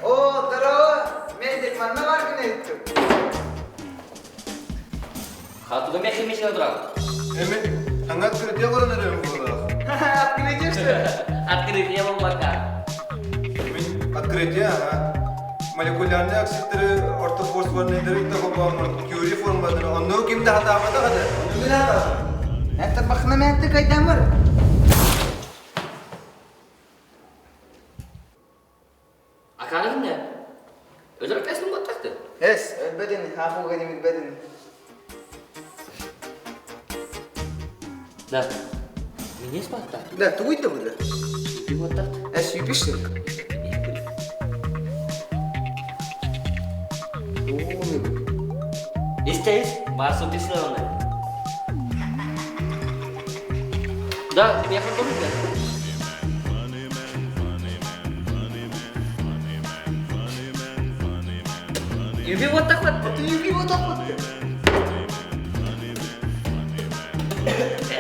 О, здорово! Мендик, манна баргын эттим. Хатыга мехимичне туран. Эми, саҥа открытие көрөн эрэрим буоллаах. Открытие что ли? Открытие болбакка. Мин открытие, ага. Молекулярный оксидтары ортофосфорныйдары холбооммун Кюри формулатын онну ким да хатаабатах этэ. Онну мин хатаатым. Это бахнаменты кайдамыр. Акаары кимне? Өлөр кэсин буоттахты. Эс, өлбөтүн, хаахуга димилбетин. Да. Минес баттахты. Да, тугуй да буде. Сүүпүй буоттахты. Эс, сүүпүшсүн. Истейс, барсу писланы. Да, я хочу Юби вот так вот. Ты юби вот так вот.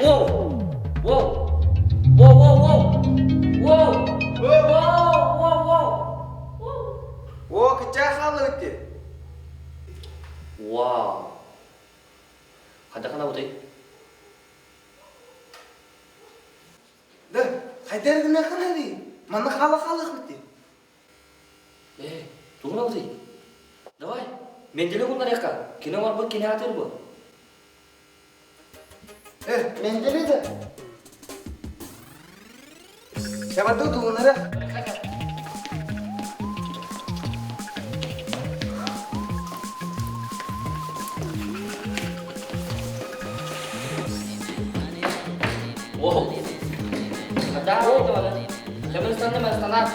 Воу! Воу! Воу, воу, воу! Воу! Воу, воу, воу! О, кычаа хаалла битти. Вау! Хадахана бутай. Да, хайдар гына Манна хаала-хаалах битти. Э, тугун алды? Давай, менделе куннарыахха. Кино барбыт кини аатыр бу. Э, менделе да. Сабату тугунара. Воу. Да, давай. Хемилстанны мастана.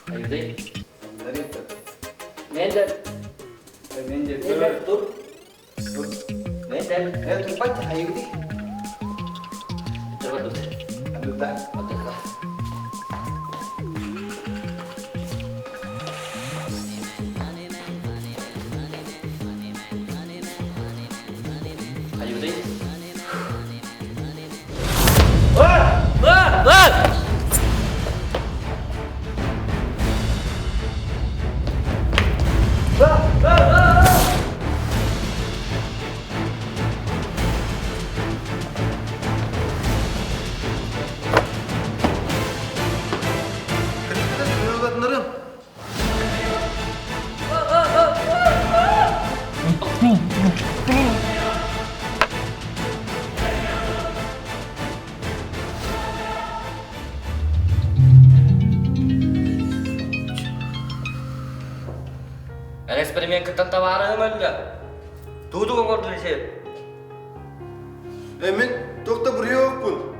Айдай. Мендел. Мендел. Мендел, тур. Мендел. Э, турбат, айгди. Тур, тур. Адута. Отдыхай. Айдай. А! А! А! Кыргызстан сыйлатынырым. Эксперимент кыттан табаарыһым өллө. Тууду оҥордун сир. Э, мин туох да буруйа суохпун.